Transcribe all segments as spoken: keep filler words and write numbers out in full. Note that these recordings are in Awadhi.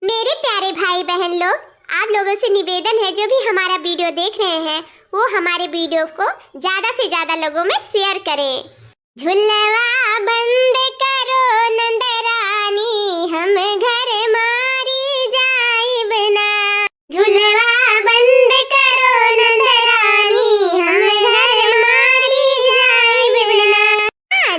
मेरे प्यारे भाई बहन लोग, आप लोगों से निवेदन है, जो भी हमारा वीडियो देख रहे हैं, वो हमारे वीडियो को ज्यादा से ज्यादा लोगों में शेयर करें। झुलवा बंद करो नंदरानी, हम घर मारी जाइब ना। झुलवा बंद करो नंदरानी, हम घर मारी जाइब ना।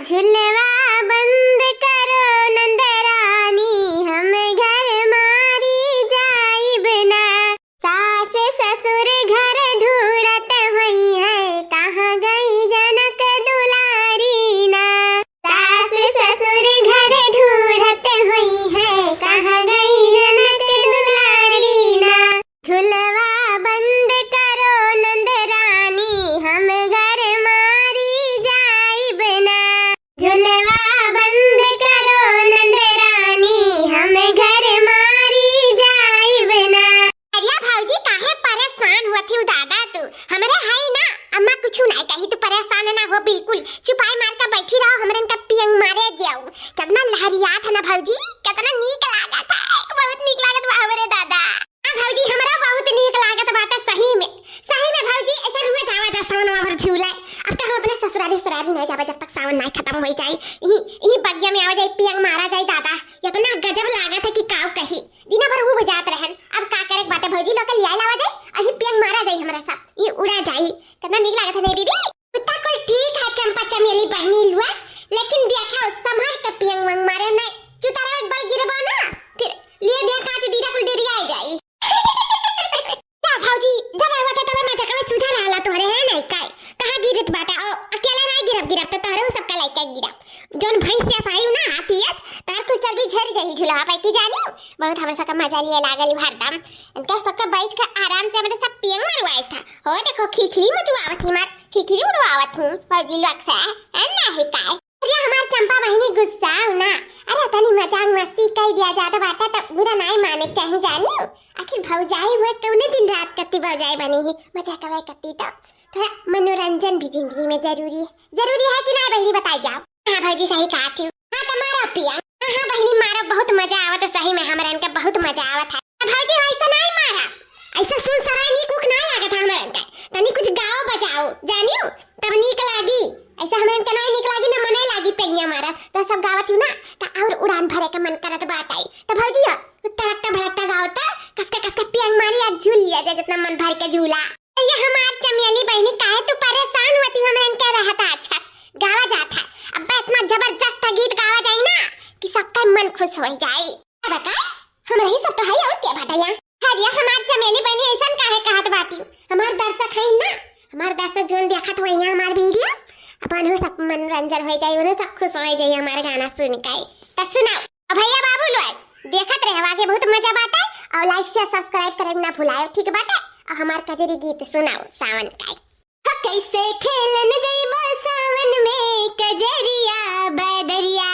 झुलवा बंद करो नंदरानी, हम घर मारी जाइब ना। सास ससुर घर ढूंढत होइहैं, कहाँ गई जनक दुलारी ना। सास ससुर घर ढूंढत होइहैं, कहाँ गई जनक दुलारी ना। झुलवा बंद करो नंदरानी, हम घर मारी जाइब ना। झुलवा बंद करो नंदरानी, हम घर मारी जाइब ना। अरे भौजी, काहे परेशान हुआ थी दादा तू? हमरे है ना, अम्मा कुछ नहीं कही, तू परेशान ना हो बिल्कुल। चुपाई मार के बैठी रहो, हमरे इनका पियंग मारे जाओ। कितना लहरियात है ना भौजी, कितना नीक लागत है, बहुत नीक लागत बा हमरे दादा। हाँ भौजी, हमरा बहुत नीक लागत बाटे सही में, सही में भौजी, ऐसे रोज आवा जा सावन भर झूले। अब तो हम अपने ससुरारी ससुरारी नहीं जाबे जब तक सावन नहीं खत्म हो जाए। यही यही बगिया में आवा जाए, पियंग मारा जाए दादा, इतना गजब लागत है कि काव कही। दिना भर वो बजात रहन, अब का करे के बाटे भौजी, लोग के लिया लावा जाए, अही पियंग मारा जाए हमरा साथ, ये उड़ा जाए। कितना नीक लागत है नहीं दीदी? कुत्ता कुल ठीक है चंपा चमेली बहनी लुआ, लेकिन देखा संभाल के पियंग वंग मारे नहीं, चुतारा में बल गिरबा ना, फिर लिए दे कांच दीदा कुल डेरिया जाई। जा भौजी, जब आवत है तबे मजा कबे सुझा रहला तोहरे है नहीं काय? कहाँ गिरत बाटा? ओ, अकेले नहीं गिरब, गिरब तो तोहरे सबका लइका गिरब। जोन भैंस से सही ना हाथी है, तार कुल चर्बी झर जाई झुलवा पे की जानी। बहुत हमरा सबका मजा लिए लागल हरदम। इनका सबका बैठ के आराम से हमरे सब पियंग मरवाए था। हो देखो खिलखिली मचुआवत ही मार, खिलखिली उड़वावत हूँ भौजी लोग से। है नहीं काय? अरे हमार चंपा बहिनी गुस्साओ ना। अरे तनी मजाक मस्ती कई दिया जाता बाटा तो बुरा नहीं माने के चाही जानियो। आखिर भौजाई हुए कौने दिन रात कत्ती भौजाई बनी ही, मजा कवे कत्ती तो। थोड़ा मनोरंजन भी जिंदगी में जरूरी है। जरूरी है कि नहीं बहिनी बताई जाओ। हाँ भौजी सही कहा थी। हाँ तो मारा पिया। हाँ हाँ बहिनी मारा, बहुत मजा आवत है सही में, हमरा इनका बहुत मजा आवत है। भौजी वैसा नहीं मारा, ऐसा सुन सराय नीक उक ना लागत है हमरा इनका। तनी कुछ गाओ बजाओ जानियो, तब नीक लागी। ऐसा हमरा इनका नहीं नीक लागी ना, मने लागी पेंगिया मारा। तो सब गावत हूँ ना, तो और उड़ान भरे के मन करत बात आई। तो भौजी हो, तड़कता भड़कता गाओ तो, कसके कसके पियंग मारी आज झूल लिया जाए जितना मन भर के झूला। ये हमार चमेली बहिनी काहे तू परेशान होती हो, हमरा इनका रहता अच्छा गावा जात है। अब इतना जबरदस्त गीत गावा जाई ना कि सबका मन खुश हो जाई। अब बताए, हमरा ही सब तो है और क्या बात है यहाँ। अरे हमार चमेली बहिनी ऐसन काहे कहत बाटी? हमार दर्शक है ना, हमार दर्शक जोन देखत हुए यहाँ हमार वीडियो, अपन हो सब मनोरंजन हो जाई, उन्हें सब खुश हो जाई हमार गाना सुन के। तो सुनाओ। अब भैया बाबू लोग देखत रहे, आगे बहुत मजा बाटे। और like share subscribe करे ना भुलाओ, ठीक बाटे? और हमार कजरी गीत सुनाओ सावन का। हो कैसे खेलन जइबो सावन में कजरिया बदरिया।